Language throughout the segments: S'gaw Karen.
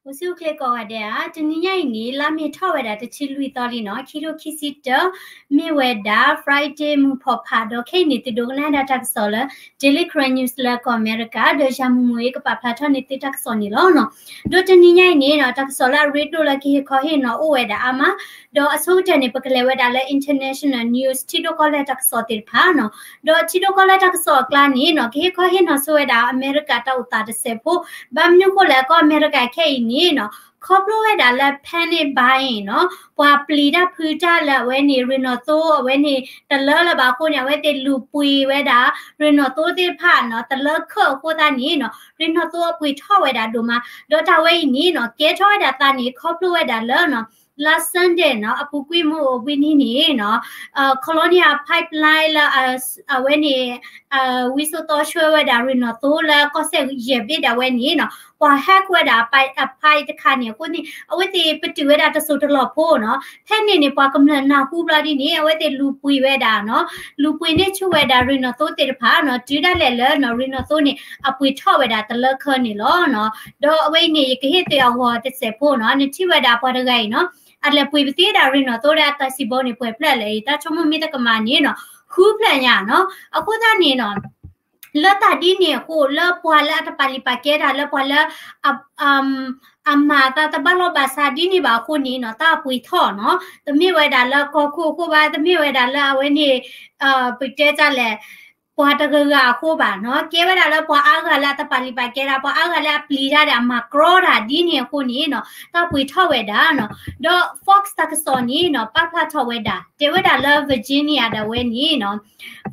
အိၣ်ဆူၣ်အိၣ်ချ့ကိးဂၤဒဲးဧါ, တနံၤညါအံၤန့ၣ် လါမ့ၤထီၣ်ဝဲဒၣ်တဆံလွံၢ်သီလံနီၤ, ခံထိခံဆံတၢ, မ့ၢ်ဝဲဒၣ် Friday မုၢ်ဖီၣ်ဖး, ဒီးခဲအံၤန့ၣ် သုဒိကနၣ်ဒၣ်တၢ်ကစီၣ်လၢ Daily Karen News လၢကီၢ်အမဲရကၤ, ဒီးယၤမုၢ်မုၢ်အံၤကပာ်ဖျါထီၣ်န့ၢ်သုတၢ်ကစီၣ်န့ၣ်လီၤနီၤ. ဒီးတနံၤညါအံၤန့ၣ်နီၤ, တၢ်ကစီၣ်လၢအရ့ဒိၣ်လၢကဟ့ၣ်ခီဟ့ၣ်နီၤအိၣ်ဝဲဒၣ်အါမး, ဒီးအဆိကတၢၢ်န့ၣ် ပကလဲၤဝဲဒၣ်လၢ international news ထံဒိၣ်ကီၢ်လဲၢ်တၢ်ကစီၣ်သ့ၣ်တဖၣ်နီၤ. ဒီးထံဒိၣ်ကီၢ်လဲၢ်တၢ်ကစီၣ်အကျါန့ၣ်နီၤ, ကဟ့ၣ်ခီဟ့ၣ်နီၤဆိဝဲဒၣ်အမဲရကၤတၢ်အိၣ်သးတစဲးဖိ, ဘၣ်မနုၤဃိလဲၣ်, ကီၢ်အမဲရကၤခဲအံၤန့ၣ်နီၤ, ခီဖျိဝဲဒၣ်လၢ panic buying နီၤ, ပှၤပျံၤတၢ်ဖုးတၢ်လၢအဝဲန့ၣ် ရ့ၣ်နီၣ်သိအဝဲန့ၣ် တလၢလၢၤဘၣ်အဃိန့ၣ် အဝဲသ့ၣ်လူၤပှ့ၤဝဲဒၣ် ရ့ၣ်နီၣ်သိသ့ၣ်တဖၣ်နီၤ, တလၢခၢၣ်အဃိသတးန့ၣ်နီၤ, ရ့ၣ်နီၣ်သိအပှ့ၤထီၣ်ဝဲဒၣ်ဒိၣ်မး, ဒီးတၢ်ဝဲအံၤန့ၣ်နီၤ, ကဲထီၣ်ဝဲဒၣ်သးန့ၣ် ခီဖျိဝဲဒၣ်လၢနီၤ လါ Sunday နီၤ, အပူၤကွံာ်မုၢ်အိၣ်ဘှံးနံၤန့ၣ်နီၤ, Colonial Pipeline လၢ အဝဲန့ၣ် ဝံစိာ်သီဆှၢဝဲဒၣ်ရ့ၣ်နီၣ်သိလၢကီၢ်စဲၣ်ယဲၢ်ဘ့ၣ်ဒၣ်ဝဲန့ၣ်နီၤ, ပှၤ hack ဝဲဒၣ် အ pipe တခါန့ၣ်အဃိန့ၣ် အဝဲသ့ၣ်ပတုာ်ဝဲဒၣ်တစိၢ်တလီၢ်ဖိနီၤ, ဖဲန့ၣ်န့ၣ် ပှၤကမျၢၢ်နၢ်ဟူဘျီဒ်န့ၣ် အဝဲသ့ၣ်လူၤပှ့ၤဝဲဒၣ်နီၤ, လူၤပှ့ၤန့ၢ်ဆူၣ်ဝဲဒၣ်ရ့ၣ်နီၣ်သိသ့ၣ်တဖၣ်နီၤ, တုၤဒၣ်လဲာ်လၢနီၤ ရ့ၣ်နီၣ်သိန့ၣ် အပှ့ၤထီၣ်ဝဲဒၣ်တလၢခၢၣ်န့ၣ်လီၤနီၤ. ဒီးအဝဲအံၤန့ၣ် ယကဟ့ၣ်သုးအဂီၤတစဲးဖိနီၤ, နထံၣ်ဝဲဒၣ်ပှၤတဂၤအံၤနီၤ, အလဲၤပှ့ၤပသံဝဲဒၣ်ရ့ၣ်နီၣ်သိဒီးအတၢ်စံးဘီန့ၣ် ပှဲၤဖျၢၣ်လဲၣ်အံၤ တၢ်ဆိကမိၣ်မ့ၢ်တကမၣ်န့ၣ်နီၤ, ဃုဖျၢၣ်ညါနီၤ, အဃိသတးန့ၣ်နီၤ လၢတၢ်ဒ်န့ၣ်အဃိ လၢပှၤလၢအတပာ်လုၢ်ပာ်ကဲတၢ် လၢပှၤလၢ အမၤအသးတဘၣ်လီၢ်ဘၣ်စးဒ်န့ၣ်ဘၣ်အဃိန့ၣ်နီၤ, တၢ်ပှ့ၤထီၣ်နီၤ, တမ့ၢ်ဝဲဒၣ်လၢကီၢ်ခိၣ်အဃိဘၣ်, တမ့ၢ်ဝဲဒၣ်လၢအဝဲန့ၣ် ပတဲတၢ်လဲၣ်, ပှၤတဂၤဂၤအဃိဘၣ်နီၤ, ကဲဝဲဒၣ်လၢပှၤအါဂၤလၢအတပာ်လုၢ်ပာ်ကဲတၢ်, ပှၤအါဂၤလၢအပျံၤတၢ်ဒီးအမၤကြီတၢ်ဒ်န့ၣ်အဃိန့ၣ်နီၤ, တၢ်ပှ့ၤထီၣ်ဝဲဒၣ်နီၤ. ဒီး Fox တၢ်ကစီၣ်န့ၣ်နီၤ ပာ်ဖျါထီၣ်ဝဲဒၣ် တဲဝဲဒၣ်လၢ Virginia ဒၣ်ဝဲန့ၣ်နီၤ,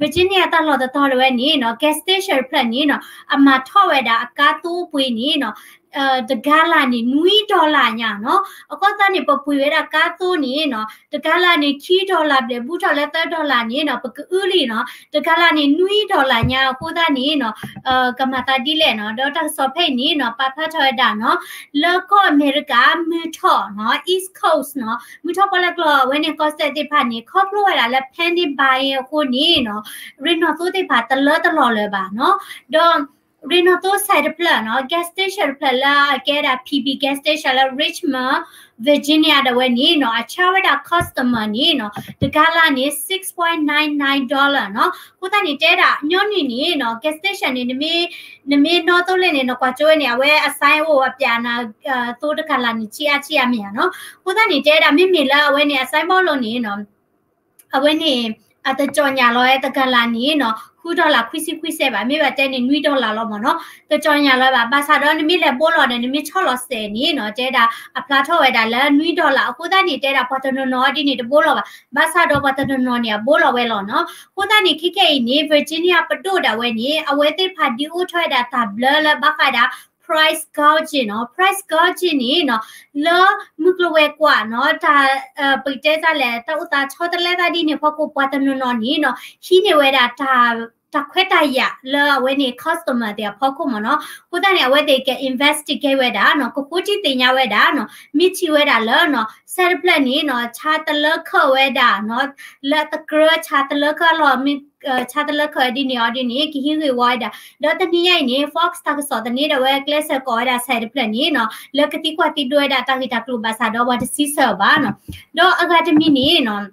Virginia တၢ်လီၢ်တတီၤဒၣ်ဝဲန့ၣ်နီၤ, gas station တဖျၢၣ်န့ၣ်နီၤ, အမၤထီၣ်ဝဲဒၣ်အကါသိပှ့ၤန့ၣ်နီၤ, တကၤလၢ်န့ၣ် နွံ dollar ညါနီၤ. အဃိသတးန့ၣ် ပပှ့ၤဝဲဒၣ်ကါသိန့ၣ်နီၤ, တကၤလၢ်န့ၣ် ခံ dollar ဘျဲၣ် ဘူးထီၣ်လၢသၢ dollar န့ၣ်နီၤ, ပကအုလံနီၤ, တကၤလၢ်န့ၣ် နွံ dollar ညါအဃိသတးန့ၣ်နီၤ, ကမၤသးဒ်လဲၣ်နီၤ. ဒီးတၢ်ကစီၣ်ဖဲအံၤန့ၣ်နီၤ ပာ်ဖျါထီၣ်ဝဲဒၣ်နီၤ, လၢကီၢ်အမဲရကၤ မုၢ်ထီၣ်နီၤ, East Coast နီၤ, မုၢ်ထီၣ်ပီၣ်လဲၣ်ကျိၤ အဝဲန့ၣ်ကီၢ်စဲၣ်သ့ၣ်တဖၣ်န့ၣ် ခီဖျိဝဲဒၣ်လၢ panic buying အဃိန့ၣ်နီၤ, ရ့ၣ်နီၣ်သိသ့ၣ်တဖၣ်တလၢတလီၢ်လၢၤဘၣ်နီၤ. ဒီး ရ့ၣ်နီၣ်သိ site တဖျၢၣ်နီၤ, gas station တဖျၢၣ်လၢအကဲဒၣ် PB gas station လၢ Richmond Virginia ဒၣ်ဝဲန့ၣ်နီၤ, အ charge ဝဲဒၣ် customer န့ၣ်နီၤ, တကၤလၢ်န့ၣ် six point nine nine dollar နီၤ. အဃိသတးန့ၣ် တဲဒၣ်ညီနုၢ်န့ၣ်နီၤ, gas station န့ၣ် နမ့ၢ်နီၣ်သိလ့ၣ်န့ၣ် နကွၢ်ကၠိဝဲန့ၣ် အဝဲအ sign အိၣ်အပျးနၤ, သိတကၤလၢ်န့ၣ် ဆံးအါဆံးအါမ့ၢ်ဧါနီၤ. အဃိသတးန့ၣ် တဲဒၣ်မ့မ့ၢ်လၢအဝဲန့ၣ် အ sign ဘီလိၤန့ၣ်နီၤ အဝဲန့ၣ် အတကၠီၣ်ညၣ်လီၤဝဲတကၤလၢ်န့ၣ်နီၤ, ဃု dollar ခွံဆံခွံစဲးဘၣ်, မ့ၢ်ဘၣ်တဲန့ၣ် နွံ dollar လီၤမ့ၢ်နီၤ, တကၠီၣ်ညၣ်လီၤဘၣ်. ဘၣ်ဆၣ်ဒီးနမ့ၢ်လဲၤဘိလီၤဒီး နမ့ၢ်ဆီၣ်လီၤစဲးန့ၣ်နီၤ, တဲဒၣ်အဖျါထီၣ်ဝဲဒၣ်လၢ နွံ dollar အဃိသတးန့ၣ် တဲဒၣ်ပှၤတနီၤနီၤဒ်န့ၣ်တဘိလီၤဘၣ်. ဘၣ်ဆၣ်ဒီးပှၤတနီၤနီၤန့ၣ် အဘိလီၤဝဲလီၤနီၤ. အဃိသတးန့ၣ် ခဲခဲအံၤန့ၣ် Virginia ပဒိၣ်ဒၣ်ဝဲန့ၣ် အဝဲသ့ၣ်တဖၣ်ဒုးအိၣ်ထီၣ်ဝဲဒၣ်တၢ်ဘျၢလၢဘၣ်ဃးဒၣ် price gouging နီၤ, price gouging န့ၣ်နီၤ, လၢမုၢ်ကျိၤဝဲၤကွာ်နီၤ, တၢ် ပတဲတၢ်လဲၣ် တၢ်အိၣ်သးဆီတလဲသးဒ်န့ၣ်အဖီခိၣ် ပှၤတနီၤနီၤန့ၣ်နီၤ, ဟံးန့ၢ်ဝဲဒၣ် တၢ်ခွဲးတၢ်ယာ်လၢအဝဲန့ၣ် customer သ့ၣ်အဖီခိၣ်မ့ၢ်နီၤ. အဃိသတးန့ၣ် အဝဲသ့ၣ်က investigate ဝဲဒၣ်နီၤ, ကဃိထံသ့ၣ်ညါဝဲဒၣ်နီၤ, မ့ၢ်ထံၣ်ဝဲဒၣ်လၢနီၤ, site တဖျၢၣ်န့ၣ်နီၤ, ဆါတလၢခၢၣ်ဝဲဒၣ်နီၤ, လၢတကြၢးဆါတလၢခၢၣ်လီၤ, မ့ၢ် ဆါတလၢခၢၣ်ဒ်န့ၣ်အီၤဒ်န့ၣ် ကဟံးဂ့ၢ်ဝီဝဲဒၣ်. ဒီးတနံၤညါအံၤန့ၣ် Fox တၢ်ကစီၣ်သန့ဒီး အဝဲကျဲးစၢးကိးဝဲဒၣ် site တဖျၢၣ်န့ၣ်နီၤ, လၢကသံကွၢ်သံဒိဝဲဒၣ်တၢ်ဂ့ၢ်တၢ်ကျိၤဘၣ်ဆၣ်ဒီး ပှၤတစံးဆၢအီၤဘၣ်နီၤ. ဒီးအဂၤတမံၤန့ၣ်နီၤ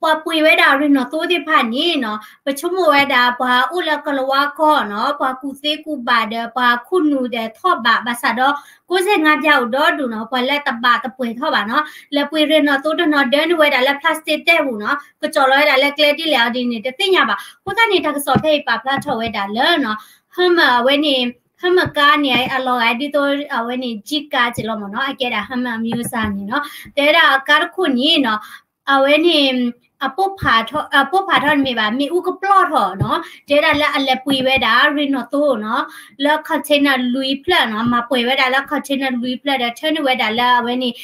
ပှၤပှ့ၤဝဲဒၣ်ရ့ၣ်နီၣ်သိသ့ၣ်တဖၣ်န့ၣ်နီၤ, ပဆိကမိၣ်ဝဲဒၣ်ပှၤအိၣ်လၢကလၤဝါကီၢ်နီၤ, ပှၤကူၣ်သ့ကူၣ်ဘၣ်ဒီး ပှၤခိၣ်နူာ်ဒီးထီၣ်ဘးဘၣ်ဆၣ်ဒီး ကိးစဲၣ်ငါးပျၢ်အိၣ်ဒီဒူၣ်နီၤ, ပှၤလၢတဘၣ်တပှဲၤထီၣ်ဘၣ်နီၤ, လဲၤပှ့ၤရ့ၣ်နီၣ်သိတနီၤဒၢန့ၢ်ဝဲဒၣ်လၢ plastic တဲပူၤနီၤ, ကစီၣ်လီၤဝဲဒၣ်လၢကျဲဒ်လဲၣ်အီၤဒ်န့ၣ် တသ့ၣ်ညါဘၣ်. အဃိသတးန့ၣ် တၢ်ကစီၣ်ဖဲအံၤပာ်ဖျါထီၣ်ဝဲဒၣ်လၢနီၤ, Hummer အဝဲန့ၣ် Hummer ကါန့ၣ် အလီၤဂာ်ဒ်သိး အဝဲန့ၣ် Jeep ကါက့ၤလီၤမ့ၢ်နီၤ, အကဲဒၣ် Hummer အမျိုးအစားန့ၣ်နီၤ, တဲဝဲဒၣ်အကါတခိၣ်န့ၣ်နီၤ, အဝဲန့ၣ် အပိၢ်ဖးထီၣ် အပိၢ်ဖးထီၣ်တမ့ၢ်ဘၣ်, မ့ၣ်အူကပျီၢ်ထီၣ်နီၤ, တဲဝဲဒၣ်လၢအလဲၤပှ့ၤဝဲဒၣ်ရ့ၣ်နီၣ်သိနီၤ, လၢ container လွံၢ်ဖျၢၣ်နီၤ, မၤပှဲၤဝဲဒၣ်လၢ container လွံၢ်ဖျၢၣ်ဒီး ထၢန့ၢ်ဝဲဒၣ်လၢအဝဲန့ၣ်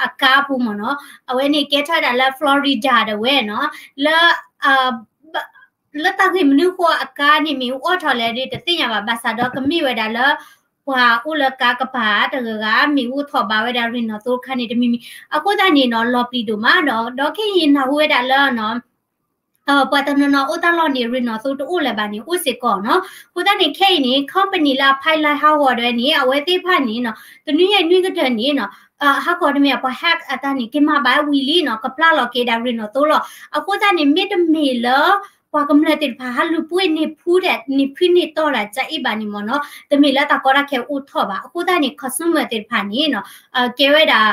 အကါပူၤမ့ၢ်နီၤ, အဝဲန့ၣ်ကဲထီၣ်ဝဲဒၣ်လၢ Florida ဒၣ်ဝဲနီၤ, လၢ လၢတၢ်ဂ့ၢ်မနုၤဃိအကါန့ၣ်မ့ၣ်အူအီၣ်ထီၣ်လဲၣ်ဒီး တသ့ၣ်ညါဘၣ်, ဘၣ်ဆၣ်ဒီးကမ့ၢ်ဝဲဒၣ်လၢ ပှၤအိၣ်လၢကါကပၤတဂၤဂၤ မ့ၣ်အူထီၣ်ဘးဝဲဒၣ်ရ့ၣ်နီၣ်သိတခါန့ၣ်တမံၤမံၤ, အဃိသတးန့ၣ်နီၤ လီၤပျံၤဒိၣ်မးဒီး ဒီးခဲအံၤနၢ်ဟူဝဲဒၣ်လၢနီၤ ပှၤတနီၤနီၤအိၣ်တၢ်လီၢ်န့ၣ် ရ့ၣ်နီၣ်သိတအိၣ်လၢၤဘၣ်န့ၣ် အိၣ်စ့ၢ်ကီးနီၤ. အဃိသတးန့ၣ် ခဲအံၤန့ၣ် company လၢအ pipeline ဟးဂီၤဒၣ်ဝဲန့ၣ် အဝဲသ့ၣ်တဖၣ်န့ၣ်နီၤ တနွံယဲၢ်နွံကတၢၢ်န့ၣ်နီၤ ဟးဂီၤတမ့ၢ် ပှၤ hack အတၢ်န့ၣ် က့ၤမၤဘၣ်ဝံၤလံနီၤ ကပျၢ်လီၤက့ၤဒၣ်ရ့ၣ်နီၣ်သိလီၤ. အဃိသတးန့ၣ် မ့တမ့ၢ်လၢ ပှၤကမျၢၢ်သ့ၣ်တဖၣ် ဟးလူၤပှ့ၤန့ၢ်ဖုဒဲး န့ၢ်ဖုန့ၢ်တီၢ်ဒၣ်ကၠၢအံၣ်ဘၣ်န့ၣ်မ့ၢ်နီၤ တမ့ၢ်လၢတၢ်ကီတၢ်ခဲအိၣ်ထီၣ်ဘၣ်. အဃိသတးန့ၣ် consumer သ့ၣ်တဖၣ်န့ၣ်နီၤ ကဲဝဲဒၣ်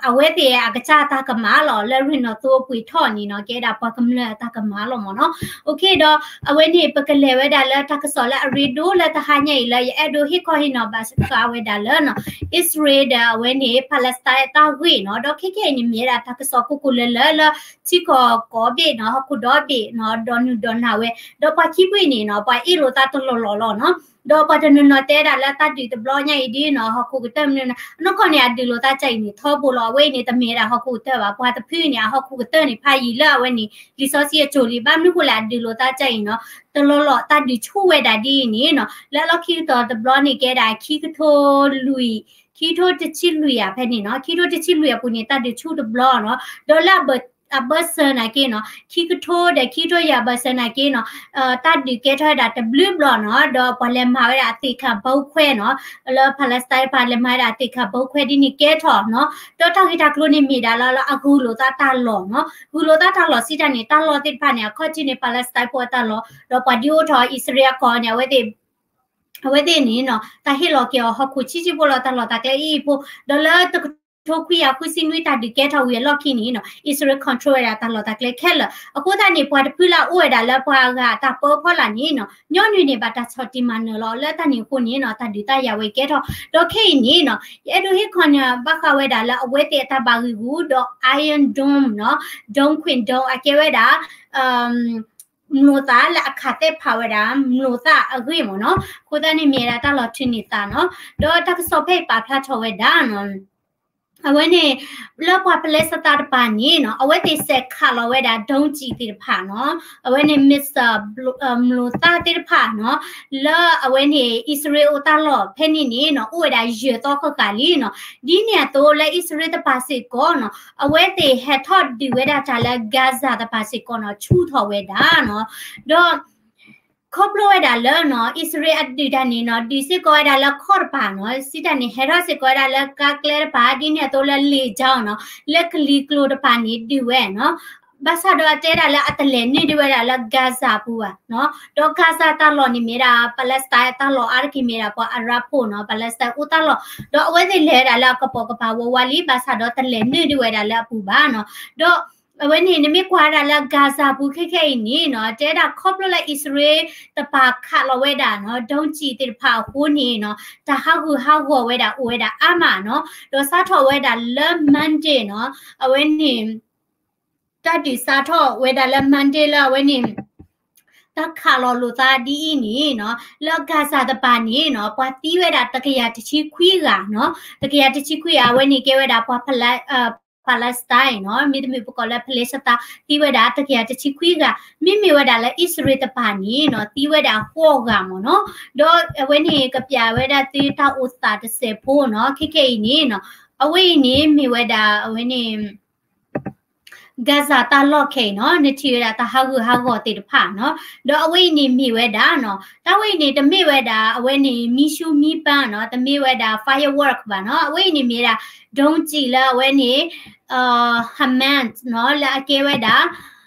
အဝဲသ့ၣ်အကစၢ်အတၢ်ကမၣ်လီၤ လၢရ့ၣ်နီၣ်သိအပှ့ၤထီၣ်န့ၣ်နီၤ ကဲဒၣ်ပှၤကမျၢၢ်အတၢ်ကမၣ်လီၤမ့ၢ်နီၤ. ဒီးအဝဲန့ၣ် ပကလဲၤဝဲဒၣ်လၢတၢ်ကစီၣ်လၢအရ့ဒိၣ်လၢတဟါညါအံၤလၢ ယအဲၣ်ဒိးဟ့ၣ်ခီဟ့ၣ်နီၤဘၣ်ဃးဝဲဒၣ်လၢနီၤ အံၣ်စရ့လးဒီးအဝဲန့ၣ် Palestine အတၢ်ဂ့ၢ်နီၤ. ဒီးခဲခဲအံၤန့ၣ်မ့ၢ်ဝဲဒၣ်တၢ်ကစီၣ်ကိၢ်ကိၢ်လၢလၢလၢ ထံကီၢ်ကိးဘ့ၣ်နီၤ ဟီၣ်ခိၣ်ဒီဘ့ၣ်နီၤ ဒိးနုာ်ဒိးနၢ်ဝဲ ဒီးပှၤခံဘ့ၣ်န့ၣ်နီၤ ပှၤအ့ၣ်လိာ်သးတလီၢ်လီၢ်လီၤနီၤ. ဒီးပှၤတနီၤနီၤတဲဒၣ်လၢတၢ်ဒုးတဘျီညါအံၤဒ်နီၤ ဟီၣ်ခိၣ်ကတၢၢ်မနုၤန့ၣ် အနီၢ်ကီၢ်န့ၣ် အဒုးလိာ်သးကၢအံၤန့ၣ် ထီဘိလီၤ. အဝဲအံၤန့ၣ် တမ့ၢ်ဝဲဒၣ်ဟီၣ်ခိၣ်ကတၢၢ်ဘၣ်. ပှၤတဖုန့ၣ် အဟီၣ်ခိၣ်ကတၢၢ်န့ၣ် ဖးယံာ်လၢအဝဲန့ၣ် လံာ်စီဆှံအစိၤလံ. ဘၣ်မနုၤဃိလဲၣ် အဒုးလိာ်သးကၢအံၤနီၤ တလီၢ်လီၢ် တၢ်ဒုးဆူၣ်ဝဲဒၣ်ဒ်အံၤန့ၣ်နီၤ လၢအလီၢ်ခံကတီၢ်တဘျီန့ၣ် ကဲဒၣ်ခံကထိလွံၢ် ခံကထိတဆံလွံၢ်အဖဲန့ၣ်နီၤ ခံကထိတဆံလွံၢ်အပူၤန့ၣ် တၢ်ဒုးဆူၣ်တဘျီနီၤ. ဒီးလၢအဘၢၣ်စၢၤနာ်က့နီၤ ခံကထိဒီးခံကထိယဲၢ်ဘၢၣ်စၢၤနာ်က့နီၤ တၢ်ဒုးကဲထီၣ်ဝဲဒၣ်တဘျုးဘျီနီၤ. ဒီးပှၤလဲၤမၤဝဲဒၣ်အသ့ၣ်ခၣ်ဘီခွဲနီၤ လၢ Palestine ပှၤလဲၤမၤဝဲဒၣ်အသ့ၣ်ခၣ်ဘီခွဲဒ်န့ၣ်ကဲထီၣ်နီၤ. ဒီးတၢ်ဂ့ၢ်တၢ်ကျိၤန့ၣ်မ့ၢ်ဒၣ်လၢ လၢအဂုာ်လိာ်သးတၢ်လီၢ်နီၤ ဂုာ်လိာ်သးတၢ်လီၢ်စံးတၢ်န့ၣ် တၢ်လီၢ်သ့ၣ်တဖၣ်န့ၣ် အခီၣ်ထံးန့ၣ် Palestine ဖိအတၢ်လီၢ် ဒီးပှၤဒုးအိၣ်ထီၣ်အံၣ်စရ့လးကီၢ်န့ၣ် အဝဲသ့ၣ် အဝဲသ့ၣ်န့ၣ်နီၤ တၢ်ဟ့ၣ်လီၤက့ၤအီၤဟီၣ်ခိၣ်ဆံးဆံးဖိလီၤ တၢ်လီၢ်တၢ်ကျဲအံၤအံၤဖိ ဒီးလၢတကထိခွံကယၤဃုဆံနွံတၢ်ဒုးကဲထီၣ်ဝံၤအလီၢ်ခံန့ၣ်နီၤ အံၣ်စရ့လး control ဝဲဒၣ်တၢ်လီၢ်တၢ်ကျဲခဲလၢာ်. အဃိသတးန့ၣ် ပှၤတဖုလၢအအိၣ်ဝဲဒၣ်လၢပှၤအဂၤအတၢ်ပၢဖီလာ်န့ၣ်နီၤ ညီနုၢ်န့ၢ်ဘၣ်တၢ်ဆီၣ်တံၢ်မၤနၢၤလီၤ လၢတၢ်န့ၣ်အဃိန့ၣ်နီၤ တၢ်ဒုးတၢ်ယၤဝဲကဲထီၣ် ဒီးခဲအံၤန့ၣ်နီၤ ယအဲၣ်ဒိးဟ့ၣ်ခီန့ၣ် ဘၣ်ဃးဝဲဒၣ်လၢအဝဲသ့ၣ်အတၢ်ဘၣ်ဂံာ်ဂူာ် ဒီး Iron Dome နီၤ Dome ခွ့ၣ် Dome အကဲဝဲဒၣ် မျိာ်သၣ်လၢအခးသဲဖးဝဲဒၣ် မျိာ်သၣ်အဂ့ၢ်မ့ၢ်နီၤ. အဃိသတးန့ၣ်မ့ၢ်ဝဲဒၣ်တၢ်လီၤထုးန့ၢ်သးနီၤ. ဒီးတၢ်ကစီၣ်ဖဲအံၤပာ်ဖျါထီၣ်ဝဲဒၣ်နီၤ အဝဲန့ၣ် လၢပှၤ Palestine တပၤန့ၣ်နီၤ အဝဲသ့ၣ်စဲးခးလီၤဝဲဒၣ် ဒုံးကျည် သ့ၣ်တဖၣ်နီၤ အဝဲန့ၣ် missile မျိာ်သၣ်သ့ၣ်တဖၣ်နီၤ လၢအဝဲန့ၣ် အံၣ်စရ့လးအိၣ်တၢ်လီၢ်ဖဲန့ၣ်န့ၣ်နီၤ အိၣ်ဝဲဒၣ်ယဲၢ်သီဃၣ်ဃၣ်လံနီၤ. ဒ်န့ၣ်အသိးလၢအံၣ်စရ့လးတပၤစ့ၢ်ကီးနီၤ အဝဲသ့ၣ်ဟဲထီၣ်ဒုးဝဲဒၣ်တၢ်လၢ Gaza တပၤစ့ၢ်ကီးနီၤ ဆူၣ်ထီၣ်ဝဲဒၣ်နီၤ. ဒီး ခီဖျိဝဲဒၣ်လၢနီၤ အံၣ်စရ့လးအဒုးတၢ်န့ၣ်နီၤ ဒုးစ့ၢ်ကီးဝဲဒၣ်လၢခီၣ်တပၤနီၤ စံးတၢ်န့ၣ် ဟဲထီၣ်စ့ၢ်ကီးဝဲဒၣ်လၢကါကျဲတပၤ ဒ်န့ၣ်အသိးလၢ လေကြောင်း နီၤ လၢကလံၤကျိၤတပၤန့ၣ်ဒုးဝဲနီၤ. ဘၣ်ဆၣ်ဒီးအတဲဒၣ်လၢအတလဲၤနုာ်ဒံးဝဲဒၣ်လၢ Gaza ပူၤဘၣ်နီၤ ဒီး Gaza တၢ်လီၢ်န့ၣ်မ့ၢ်ဒၣ် Palestine တၢ်လီၢ်အါတက့ၢ်မ့ၢ်ဒၣ်ပှၤ Arab ဖိနီၤ Palestine အိၣ်တၢ်လီၢ် ဒီးအဝဲသ့ၣ်လဲၤဝဲဒၣ်လၢအကပိာ်ကပၤဝးဝးလံ ဘၣ်ဆၣ်ဒီးတလဲၤနုာ်ဒံးဝဲဒၣ်လၢအပူၤဘၣ်နီၤ. ဒီး အဝဲန့ၣ် နမ့ၢ်ကွၢ်ဝဲဒၣ်လၢ Gaza ပူၤခဲခဲအံၤန့ၣ်နီၤ တဲဒၣ်ခီဖျိလၢအံၣ်စရ့လးတပၤခးလီၤဝဲဒၣ်နီၤ ဒုံးကျည် သ့ၣ်တဖၣ်အဃိန့ၣ်နီၤ တၢ်ဟးဂူာ်ဟးဂီၤဝဲဒၣ်အိၣ်ဝဲဒၣ်အါမးနီၤ ဒီးစးထီၣ်ဝဲဒၣ်လၢ Monday နီၤ အဝဲန့ၣ် တၢ်ဒုးစးထီၣ်ဝဲဒၣ်လၢ Monday လၢအဝဲန့ၣ် တၢ်ခးလီၤလိာ်သးဒ်အံၤန့ၣ်နီၤ လၢ Gaza တပၤန့ၣ်နီၤ ပှၤသံဝဲဒၣ်တကယၤတဆံခွံဂၤနီၤ တကယၤတဆံခွံဂၤ အဝဲန့ၣ်ကဲဝဲဒၣ်ပှၤ Palestine နီၤ မ့တမ့ၢ်ပကိးလၢ Palestine သံဝဲဒၣ်တကယၤတဆံခွံဂၤ မ့မ့ၢ်ဝဲဒၣ်လၢအံၣ်စရ့လးတပၤန့ၣ်နီၤ သံဝဲဒၣ်ဃိးဂၤမ့ၢ်နီၤ ဒီးအဝဲန့ၣ်ကပျးဝဲဒၣ်သုတၢ်အိၣ်သးတစဲးဖိနီၤ ခဲခဲအံၤန့ၣ်နီၤ အဝဲအံၤန့ၣ်မ့ၢ်ဝဲဒၣ်အဝဲန့ၣ် Gaza တၢ်လီၢ်ခဲအံၤနီၤ နထံၣ်ဝဲဒၣ်တၢ်ဟးဂူာ်ဟးဂီၤသ့ၣ်တဖၣ်နီၤ ဒီးအဝဲအံၤန့ၣ်မ့ၢ်ဝဲဒၣ်နီၤ တၢ်ဝဲအံၤန့ၣ် တမ့ၢ်ဝဲဒၣ် အဝဲန့ၣ် မံရှူမံပၢနီၤ တမ့ၢ်ဝဲဒၣ် firework ဘၣ်နီၤ အဝဲအံၤန့ၣ်မ့ၢ်ဒၣ် ဒုံးကျည် လၢအဝဲန့ၣ် Hamas နီၤ လၢအကဲဝဲဒၣ်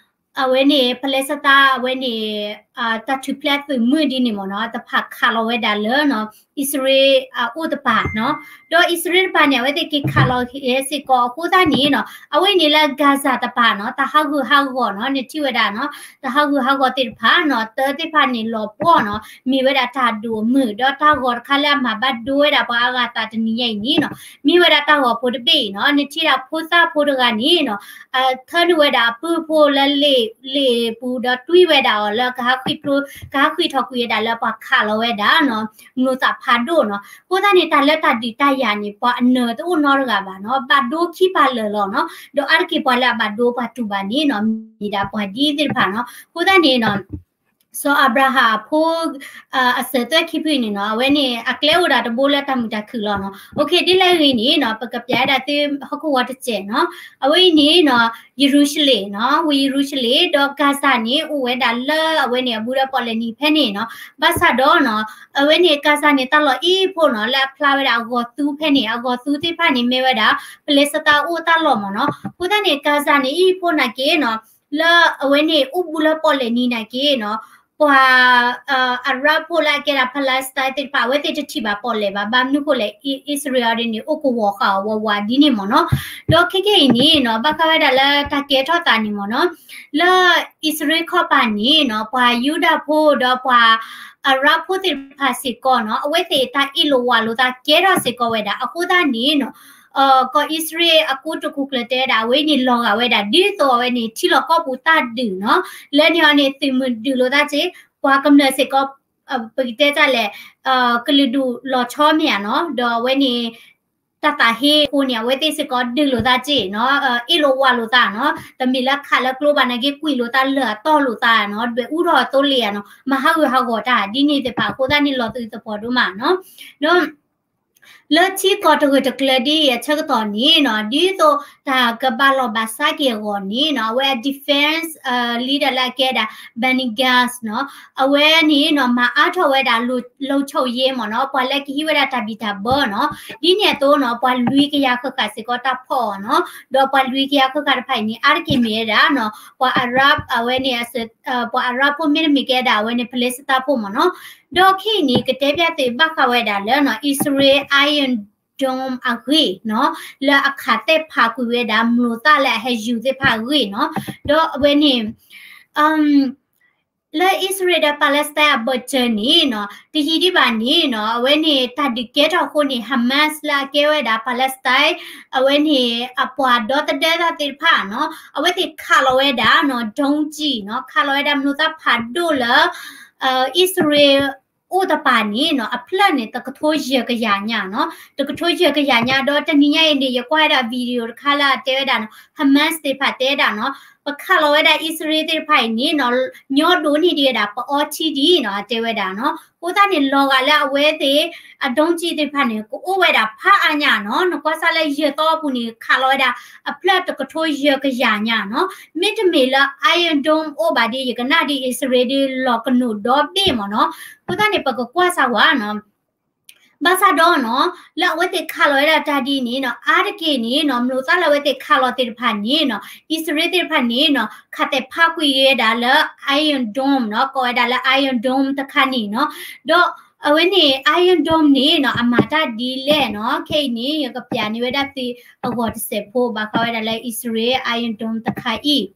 အဝဲန့ၣ် Palestine အဝဲန့ၣ် တၢ်ထူၣ်ဖျဲးသုးမုၢ်ဒ်န့ၣ်မ့ၢ်နီၤ တဖၣ်ခးလီၤဝဲဒၣ်လၢ အံၣ်စရ့လးအအိၣ်တပၤနီၤ ဒီးအံၣ်စရ့လးတပၤန့ၣ် အဝဲသ့ၣ်က့ၤခးလီၤက့ၤစ့ၢ်ကီး အဃိသတးန့ၣ်နီၤ အဝဲအံၤန့ၣ်လၢ Gaza တပၤနီၤ တၢ်ဟးဂူာ်ဟးဂီၤနီၤ နထံၣ်ဝဲဒၣ်နီၤ တၢ်ဟးဂူာ်ဟးဂီၤသ့ၣ်တဖၣ်နီၤ တၢ်သ့ၣ်တဖၣ်န့ၣ်လီၤပှီၢ်နီၤ မ့ၢ်ဝဲဒၣ်တၢ်ဒိၣ်အမုၢ် ဒီးတၢ်ဂီၤတခါလၢအမၤဘၣ်ဒိဝဲဒၣ်ပှၤအါဂၤသးတနံၤညါအံၤန့ၣ်နီၤ မ့ၢ်ဝဲဒၣ်တၢ်ဂီၤဖိတဘ့ၣ်အံၤနီၤ နထံၣ်ဒၣ်ဖိသၣ်ဖိတဂၤန့ၣ်နီၤ ထၢနုာ်ဝဲဒၣ်အပုၢ်ဖိလၢ လ့ၣ်ပူၤ ဒီးတွံၢ်ဝဲဒၣ်အီၤလၢ ကဟးဃံးထီၣ်ကွံာ်ဝဲဒၣ်လၢပှၤခးလီၤဝဲဒၣ်နီၤ မျိာ်သၣ်ဖးဒိၣ်နီၤ အဃိသတးန့ၣ် တၢ်လၢတၢ်ဒုးတၢ်ယၤန့ၣ် ပှၤအနၢၤတအိၣ်နီတဂၤဘၣ်နီၤ ဘၣ်ဒိခံပာ်လၢာ်လီၤနီၤ ဒီးအါတက့ၢ်ပှၤလၢအဘၣ်ဒိပှၤတူၢ်ဘၣ်န့ၣ်နီၤ မ့ၢ်ဒၣ်ပှၤဒ်သ့ၣ်တဖၣ်နီၤ အဃိသတးန့ၣ်နီၤ စီၤအၤဘြၤဟၣ်အဖိ အစၢၤသွဲၣ်ခံဖုန့ၣ်နီၤ, အဝဲန့ၣ် အကျဲအိၣ်ဒၣ်တဘိလၢတၢ်မုာ်တၢ်ခုၣ်လီၤနီၤ. ဒ်လဲၣ်ဂ့ၤန့ၣ်နီၤ, ပကပျးဝဲဒၣ်သုဟီၣ်ခိၣ်ဝီတစဲးနီၤ. အဝဲအံၤန့ၣ်နီၤ, ယရူၤၡလ့ၣ်နီၤ, ဝ့ၢ်ယရူၤၡလ့ၣ် ဒီးကၤစၤန့ၣ် အိၣ်ဝဲဒၣ်လၢအဝဲန့ၣ်အဘူးဒီးပီၣ်လဲၣ်နံၤဖဲန့ၣ်နီၤ. ဘၣ်ဆၣ်ဒီးနီၤ, အဝဲန့ၣ် ကၤစၤန့ၣ် တၢ်လီၢ်အံၤဖိနီၤ, လၢအဖျါဝဲဒၣ်အဂီၤသူဖဲန့ၣ်, အဂီၤသူသ့ၣ်တဖၣ်န့ၣ် မ့ၢ်ဝဲဒၣ် ပလ့းစတၢ်အိၣ်တၢ်လီၢ်မ့ၢ်နီၤ. အဃိသတးန့ၣ် ကၤစၤန့ၣ် အံၤဖိနာ်က့နီၤ, လၢအဝဲန့ၣ်အိၣ်ဘူးလၢပီၣ်လဲၣ်နံၤနာ်က့နီၤ, ပှၤ အရၣ်ဖိလၢအကဲဒၣ် Palestine သ့ၣ်တဖၣ် အဝဲသ့ၣ်တထံၣ်ဘၣ်ပီၣ်လဲၣ်ဘၣ်. ဘၣ်မနုၤဃိလဲၣ်, အံၣ်စရ့လးဒ်န့ၣ် အိၣ်ကဝီၤဃာ်အီၤဝးဝးဒ်န့ၣ်မ့ၢ်နီၤ. ဒီးခဲကနံၣ်အံၤန့ၣ်နီၤ, ဘၣ်ဃးဝဲဒၣ်လၢတၢ်ကဲထီၣ်သးန့ၣ်မ့ၢ်နီၤ, လၢအံၣ်စရ့လးခီပၤန့ၣ်နီၤ, ပှၤယူဒၤဖိဒီးပှၤအရၣ်ဖိသ့ၣ်တဖၣ်စ့ၢ်ကီးနီၤ, အဝဲသ့ၣ်တၢ်အ့ၣ်လိာ်ဝးလိာ်သးကဲထီၣ်စ့ၢ်ကီးဝဲဒၣ်. အဃိသတးန့ၣ်နီၤ, ကီၢ်အံၣ်စရ့လးအကိတိာ်ခိၣ်ကျၢၢ်တဲဝဲဒၣ် အဝဲန့ၣ်လီၤဂာ်ဝဲဒၣ် ဒ်သိးအဝဲန့ၣ် ထံလီၢ်ကီၢ်ပူၤတၢ်ဒုးနီၤ, လၢန့ၣ်အီၤန့ၣ် သုးမုၢ်ဒုးလိာ်သးက့, ပှၤကမျၢၢ်စ့ၢ်ကီး ပကတဲတၢ်လဲၣ်, ကလုာ်ဒူၣ်လီၤဆီမ့ၢ်ဧါနီၤ, ဒီးအဝဲန့ၣ် တၢ်သးဟ့အဃိန့ၣ် အဝဲသ့ၣ်စ့ၢ်ကီးဒုးလိာ်သးက့နီၤ, အ့ၣ်လိာ်ဝးလိာ်သးနီၤ, တမ့ၢ်လၢခးလၢကျိဘၣ်နာ်က့ ကွံာ်လိာ်သးလၢာ်အတီၢ်လိာ်သးနီၤ, ဒွဲၣ်အူထီၣ်အသိလ့ၣ်ဧါနီၤ, မၤဟးဂူာ်ဟးဂီၤတၢ်ဒ်န့ၣ်သ့ၣ်တဖၣ်အဃိသတးန့ၣ် လီၤသူၣ်သပှၢ်ဒိၣ်မးနီၤ. ဒီး လၢထံကီၢ်တဂၢၢ်တကျၢၤဒ်အံၤအဆၢကတီၢ်န့ၣ်နီၤ, ဒ်သိးတၢ်ကဘၣ်လီၢ်ဘၣ်စးက့ၤအဂီၢ်န့ၣ်နီၤ, အဝဲအ defense leader လၢအကဲဒၣ် Benny Gantz နီၤ, အဝဲန့ၣ်နီၤ မၤအါထီၣ်ဝဲဒၣ် လုံခြုံရေး မ့ၢ်နီၤ, ပှၤလၢကဟံးဝဲဒၣ်တၢ်ဘံၣ်တၢ်ဘၢနီၤ, ဒ်န့ၣ်အသိးနီၤ ပှၤလွံၢ်ကယၤဃၣ်ဃၣ်စ့ၢ်ကီးတၢ်ဖီၣ်အီၤနီၤ, ဒီးပှၤလွံၢ်ကယၤဃၣ်ဃၣ်တဖၣ်အံၤန့ၣ် အါတက့ၢ်မ့ၢ်ဝဲဒၣ်နီၤ, ပှၤအရၣ် အဝဲန့ၣ် ပှၤအရၣ်ဖိမ့တမ့ၢ်ကဲဒၣ် အဝဲန့ၣ် ဖလ့းစတၢ်ဖိမ့ၢ်နီၤ. ဒီးခဲအံၤန့ၣ် ကတဲဖျါသုဘၣ်ဃးဝဲဒၣ်လၢနီၤ အံၣ်စရ့လး Iron Dome အဂ့ၢ်နီၤ, လၢအခးသဲၣ်ဖးကွံာ်ဝဲဒၣ် မျိာ်သၣ်လၢအဟဲယူၤသ့ၣ်တဖၣ်အဂ့ၢ်နီၤ. ဒီးအဝဲန့ၣ် လၢအံၣ်စရ့လးဒီး Palestine အဘၢၣ်စၢၤန့ၣ်နီၤ, တယံာ်ဒံးဘၣ်န့ၣ်နီၤ, အဝဲန့ၣ်တၢ်ဒုးကဲထီၣ်အဃိန့ၣ် Hamas လၢအကဲဝဲဒၣ် Palestine အဝဲန့ၣ် အပှၤဒီသဒၢသးသ့ၣ်တဖၣ်နီၤ, အဝဲသ့ၣ်ခးလီၤဝဲဒၣ်နီၤ ဒုံးကျည် နီၤ, ခးလီၤဝဲဒၣ်မျိာ်သၣ်ဖးဒိၣ်လၢ အံၣ်စရ့လးအိၣ်တပၤန့ၣ်နီၤ, အဖျၢၣ်န့ၣ် တကထိယဲၢ်ကယၤညါနီၤ, တကထိယဲၢ်ကယၤညါ. ဒီးတနံၤညါအံၤန့ၣ် ယကွၢ်ဝဲဒၣ် video တခါလၢအတဲဝဲဒၣ်နီၤ, Hamas သ့ၣ်တဖၣ်တဲဝဲဒၣ်နီၤ, ပခးလီၤဝဲဒၣ်အံၣ်စရ့လးသ့ၣ်တဖၣ်အံၤန့ၣ်နီၤ, ညီဒိၣ်န့ၢ်ဒံးဝဲဒၣ် ပအီထံဒံးနီၤ, အတဲဝဲဒၣ်နီၤ. အဃိသတးန့ၣ် လီၤဂာ်လၢအဝဲသ့ၣ် အဒုံးကျည်သ့ၣ်တဖၣ်န့ၣ် ကအိၣ်ဝဲဒၣ်ဖးအါညါနီၤ, နကွၢ်စၢ်လၢယဲၢ်သီအပူၤန့ၣ် ခးလီၤဝဲဒၣ် အဖျၢၣ်တကထိယဲၢ်ကယၤညါနီၤ. မ့တမ့ၢ်လၢ Iron Dome အိၣ်ဘၣ်ဒီး ယကနၣ်ဒ်အံၣ်စရ့လးဒ်လီၤကနိးဒီဘ့ၣ်မ့ၢ်နီၤ. အဃိသတးန့ၣ် ပကကွၢ်စၢ်ဝဲနီၤ. ဘၣ်ဆၣ်ဒီးနီၤ, လၢအဝဲသ့ၣ်ခးလီၤဝဲဒၣ်တၢ်ဒ်န့ၣ်နီၤ, အါတက့ၢ်န့ၣ်နီၤ, မျိာ်သၣ်လၢအဝဲသ့ၣ်ခးလီၤသ့ၣ်တဖၣ်န့ၣ်နီၤ, အံၣ်စရ့လးသ့ၣ်တဖၣ်န့ၣ်နီၤ, ခးသဲးဖးကွံာ်ဝဲဒၣ်လၢ Iron Dome နီၤ, ကိးဝဲဒၣ်လၢ Iron Dome တခါန့ၣ်နီၤ. ဒီးအဝဲန့ၣ် Iron Dome န့ၣ်နီၤ, အမၤတၢ်ဒ်လဲၣ်နီၤ, ခဲအံၤန့ၣ် ယကပျးန့ၢ်ဝဲဒၣ်သုအဂီၢ်တစဲးဖိ ဘၣ်ဃးဝဲဒၣ်လၢအံၣ်စရ့လး Iron Dome တခါအံၤ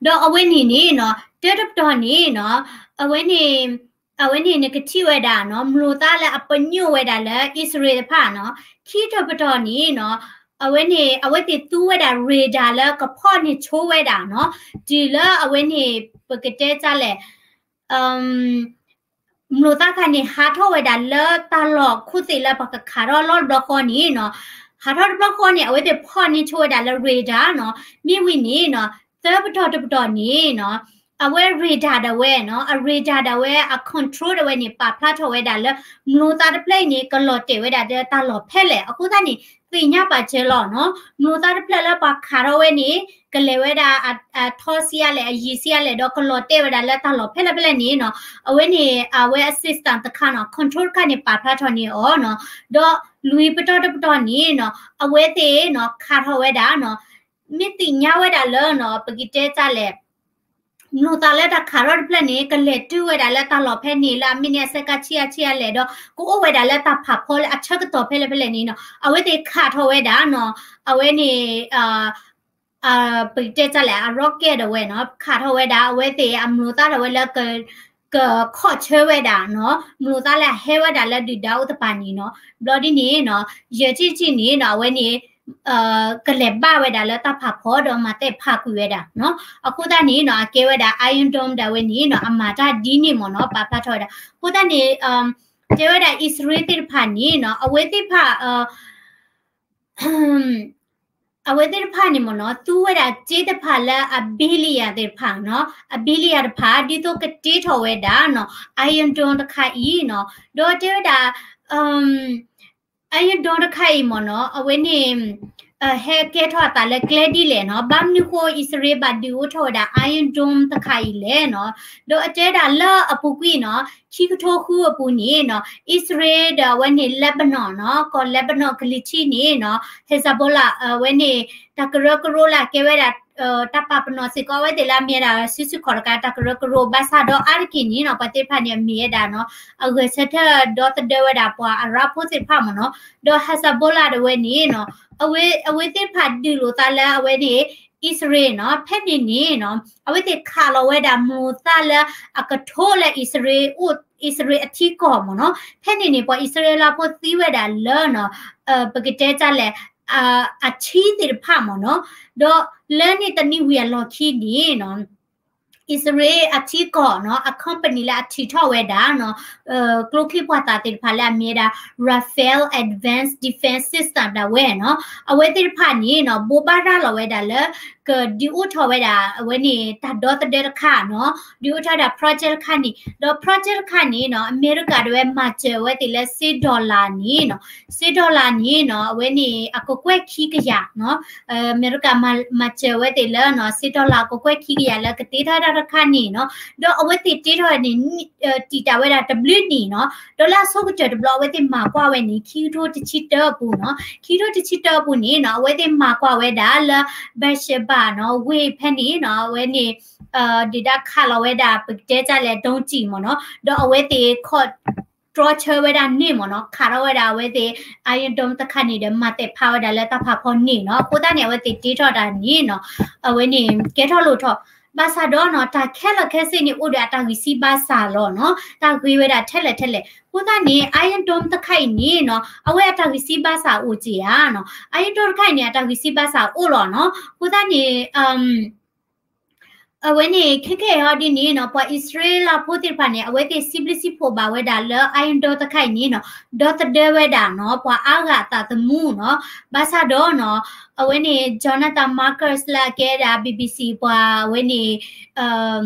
ဒီးအဝဲန့ၣ်န့ၣ်နီၤ, တၢတပတီၢ်န့ၣ်နီၤ, အဝဲန့ၣ်, အဝဲန့ၣ်နကထံၣ်ဝဲဒၣ်နီၤ, မျိာ်သၣ်လၢအပညိၣ်ဝဲဒၣ်လၢအံၣ်စရ့လးတဖၣ်နီၤ, ခံတပတီၢ်န့ၣ်နီၤ, အဝဲန့ၣ် အဝဲသ့ၣ်သူဝဲဒၣ် radar လၢကဖီၣ်န့ၢ်ဆိဝဲဒၣ်နီၤ, တုၤလၢအဝဲန့ၣ် ပကတဲတၢ်လဲၣ် မျိာ်သၣ်ခါန့ၣ် ဟးထီၣ်ဝဲဒၣ်လၢတၢ်လီၢ်ခိၣ်သ့ၣ်လၢပှၤကခးထီၣ်လီၢ်တဘျီဃီန့ၣ်နီၤ, ဟးထီၣ်တဘျီဃီန့ၣ် အဝဲသ့ၣ်ဖီၣ်န့ၢ်ဆိဝဲဒၣ်လၢ radar နီၤ, မ့ၢ်ဝံၤန့ၣ်နီၤ, သၢပတီၢ်တပတီၢ်န့ၣ်နီၤ, အဝဲ radar ဒၣ်ဝဲနီၤ, အ radar ဒၣ်ဝဲ အ control ဒၣ်ဝဲန့ၣ် ပာ်ဖျါထီၣ်ဝဲဒၣ်လၢ မျိာ်သၣ်တဖျၢၣ်အံၤန့ၣ် ကလီၤတဲာ်ဝဲဒၣ်လၢတၢ်လီၢ်ဖဲလဲၣ်, အဃိသတးန့ၣ် သ့ၣ်ညါပာ်စၢၤလီၤနီၤ, မျိာ်သၣ်တဖျၢၣ်လၢပှၤခးထီၣ်ဝဲန့ၣ် ကလဲၤဝဲဒၣ် အထီစံးအါလဲၣ် အယံာ်စံးအါလဲၣ် ဒီးကလီၤတဲာ်ဝဲဒၣ်လၢတၢ်လီၢ်ဖဲလဲၣ်ဖဲလဲၣ်န့ၣ်နီၤ, အဝဲန့ၣ် အဝဲအ system တခါနီၤ, control တခါန့ၣ် ပာ်ဖျါထီၣ်န့ၢ်အီၤနီၤ, ဒီးလွံၢ်ပတီၢ်တပတီၢ်န့ၣ်နီၤ, အဝဲသ့ၣ်နီၤ ခးထီၣ်ဝဲဒၣ်နီၤ, မ့ၢ်သ့ၣ်ညါဝဲဒၣ်လၢနီၤ, ပကတဲတၢ်လဲၣ် မျိာ်သၣ်လၢတၢ်ခးထီၣ်တဖျၢၣ်န့ၣ် ကလဲၤတုၤဝဲဒၣ်လၢတၢ်လီၢ်ဖဲန့ၣ်လၢအမံးနံးအစဲကါဆံးအါဆံးအါလဲၣ်ဒီး ကအိၣ်ဝဲဒၣ်လၢတၢ်ဖးဖီလၢအဆၢကတီၢ်ဖဲလဲၣ်ဖဲလဲၣ်န့ၣ်နီၤ, အဝဲသ့ၣ်ခးထီၣ်ဝဲဒၣ်နီၤ, အဝဲန့ၣ် ပကတဲတၢ်လဲၣ် အ rocket ဒၣ်ဝဲနီၤ, ခးထီၣ်ဝဲဒၣ် အဝဲသ့ၣ်အမျိာ်သၣ်ဒၣ်ဝဲလၢ ကခီၣ်ဆၢဝဲဒၣ်နီၤ, မျိာ်သၣ်လၢအဟဲဝဲဒၣ်လၢဒုၣ်ဒါအိၣ်တပၤန့ၣ်နီၤ, ဘျီဒ်န့ၣ်နီၤ, ယဲၢ်ထံၣ်တထံၣ်န့ၣ်နီၤ, အဝဲန့ၣ် ကလဲၤဘၣ်ဝဲဒၣ်လၢတၢ်ဖးဖီဒီးမၤသဲးဖးကွံာ်ဝဲဒၣ်နီၤ, အဃိသတးန့ၣ်နီၤ, အကဲဝဲဒၣ် Iron Dome ဒၣ်ဝဲန့ၣ်နီၤ, အမၤတၢ်ဒ်န့ၣ်မ့ၢ်နီၤ, ပာ်ဖျါထီၣ်ဝဲဒၣ်, အဃိသတးန့ၣ် တဲဝဲဒၣ်အံၣ်စရ့လးသ့ၣ်တဖၣ်န့ၣ်နီၤ, အဝဲသ့ၣ်တဖၣ် အ အဝဲသ့ၣ်တဖၣ်န့ၣ်မ့ၢ်နီၤ သူဝဲဒၣ်စ့တဖၣ်လၢအ billion သ့ၣ်တဖၣ်နီၤ အ billion တဖၣ် ဒ်သိးကတ့ထီၣ်ဝဲဒၣ်နီၤ Iron Dome တခါအံၤနီၤ ဒီးတဲဝဲဒၣ် Iron Dome တခါအံၤမ့ၢ်နီၤ အဝဲန့ၣ် ဟဲကဲထီၣ်အသးလၢကျဲဒ်လဲၣ်နီၤ ဘၣ်မနုၤဃိ အံၣ်စရ့လးဘၣ်ဒုးအိၣ်ထီၣ်ဝဲဒၣ် Iron Dome တခါအံၤလဲၣ်နီၤ ဒီးအတဲဒၣ်လၢအပူၤကွံာ်နီၤ ခံကထိဃုအပူၤန့ၣ်နီၤ အံၣ်စရ့လးဒီးအဝဲန့ၣ် Lebanon နီၤ ကီၢ် Lebanon ကလံၤထံးန့ၣ်နီၤ Hezbollah အဝဲန့ၣ် တၢ်ကရၢကရိလၢအကဲဝဲဒၣ် တၢ်ပာ်ပနီၣ်စ့ၢ်ကီးအဝဲသ့ၣ်လၢအမ့ၢ်ဝဲဒၣ်စုဆူၣ်ခီၣ်တကးတၢ်ကရၢကရိ ဘၣ်ဆၣ်ဒီးအါတက့ၢ်န့ၣ်နီၤ ပှၤသ့ၣ်တဖၣ်န့ၣ်အမ့ၢ်ဝဲဒၣ်နီၤ အဂဲၤဆၢထၢၣ်ဒီသဒၢဝဲဒၣ်ပှၤအရၣ်ဖိသ့ၣ်တဖၣ်မ့ၢ်နီၤ ဒီး Hezbollah ဒၣ်ဝဲန့ၣ်နီၤ အဝဲသ့ၣ်တဖၣ်ဒုးလိာ်သးလၢအဝဲန့ၣ် အံၣ်စရ့လးနီၤ ဖဲန့ၣ်န့ၣ်နီၤ အဝဲသ့ၣ်ခးလီၤဝဲဒၣ်မျိာ်သၣ်လၢအကထိလၢအံၣ်စရ့လးအိၣ် အံၣ်စရ့လးအထံကီၢ်မ့ၢ်နီၤ ဖဲန့ၣ်န့ၣ် ပှၤအံၣ်စရ့လးဖိသံဝဲဒၣ်လၢနီၤ ပကတဲတၢ်လဲၣ် အထံသ့ၣ်တဖၣ်မ့ၢ်နီၤ ဒီးလၢန့ၣ်တနံၤဝံၤအလီၢ်ခံန့ၣ်နီၤ အံၣ်စရ့လးအထံကီၢ်နီၤ အ company လၢအထုးထီၣ်ဝဲဒၣ်နီၤ ကျိချံမျိာ်သၣ်သ့ၣ်တဖၣ်လၢအမ့ၢ်ဝဲဒၣ် Rafael Advanced Defense System ဒၣ်ဝဲနီၤ အဝဲသ့ၣ်တဖၣ်န့ၣ်နီၤ ဘိးဘၣ်ရၤလီၤဝဲဒၣ်လၢ ကဒုးအိၣ်ထီၣ်ဝဲဒၣ် အဝဲန့ၣ် တၢ်ဒီသဒၢတခါနီၤ ဒုးအိၣ်ထီၣ်ဝဲဒၣ် project တခါန့ၣ် ဒီး project တခါန့ၣ်နီၤ အမဲရကၤဒၣ်ဝဲမၤစၢၤဝဲသ့ၣ်လၢစ့ dollar န့ၣ်နီၤ စ့ dollar န့ၣ်နီၤ အဝဲန့ၣ် အကကွဲၢ်ခံကယၤနီၤ အမဲရကၤမၤစၢၤဝဲသ့ၣ်လၢနီၤ စ့ dollar အကကွဲၢ်ခံကယၤလၢကတ့ထီၣ်ဝဲဒၣ်တခါန့ၣ်နီၤ ဒီးအဝဲသ့ၣ်တ့ထီၣ်န့ၣ် တံာ်တာ်ဝဲဒၣ်တဘျုးနံၣ်နီၤ ဒီးလၢအဆိကတၢၢ်တဘျီ အဝဲသ့ၣ်မၤကွၢ်ဝဲန့ၣ် ခံကထိတဆံတၢအပူၤနီၤ ခံကထိတဆံတၢအပူၤန့ၣ်နီၤ အဝဲသ့ၣ်မၤကွၢ်ဝဲဒၣ်လၢ Beersheba နီၤ ဝ့ၢ်ဖဲန့ၣ်နီၤ အဝဲန့ၣ် ဒုၣ်ဒါခးလီၤဝဲဒၣ် ပကတဲတၢ်လဲၣ် ဒုံးကျည် မ့ၢ်နီၤ ဒီးအဝဲသ့ၣ်ခီၣ်တြီဆၢဝဲဒၣ်န့ၣ်မ့ၢ်နီၤ ခးထီၣ်ဝဲဒၣ်အဝဲသ့ၣ် Iron Dome တခါန့ၣ်ဒီး မၤသ့ၣ်ဖးဝဲဒၣ်လၢတၢ်ဖးဖီန့ၣ်နီၤ အဃိသတးန့ၣ် အဝဲသ့ၣ်တ့ထီၣ်တၢ်န့ၣ်နီၤ အဝဲန့ၣ် ကဲထီၣ်လိၣ်ထီၣ် ဘၣ်ဆၣ်ဒီးနီၤ တၢ်ခဲလၢာ်ခဲဆ့န့ၣ် အိၣ်ဒီးအတၢ်ဂံၢ်စၢ်ဘါစၢ်လီၤနီၤ တၢ်ဂ့ၤဝဲဒၣ်ထဲလဲၣ်ထဲလဲၣ် အဃိသတးန့ၣ် Iron Dome တခါအံၤန့ၣ်နီၤ အဝဲအတၢ်ဂံၢ်စၢ်ဘါစၢ်အိၣ်က့ၤဧါနီၤ Iron Dome တခါအံၤန့ၣ် အတၢ်ဂံၢ်စၢ်ဘါစၢ်အိၣ်လီၤနီၤ အဃိသတးန့ၣ် အဝဲန့ၣ် ခဲခဲအံၤဟီဒ်န့ၣ်နီၤ ပှၤအံၣ်စရ့လးဖိသ့ၣ်တဖၣ်န့ၣ် အဝဲသ့ၣ်စံးဘျုးစံးဖှိၣ်ဘၣ်ဝဲဒၣ်လၢ Iron Dome တခါအံၤန့ၣ်နီၤ ဒီသဒၢဝဲဒၣ်နီၤ ပှၤအါဂၤအသးသမူနီၤ ဘၣ်ဆၣ်ဒီးနီၤ အဝဲန့ၣ် Jonathan Marcus လၢအကဲဒၣ် BBC ပှၤအဝဲန့ၣ်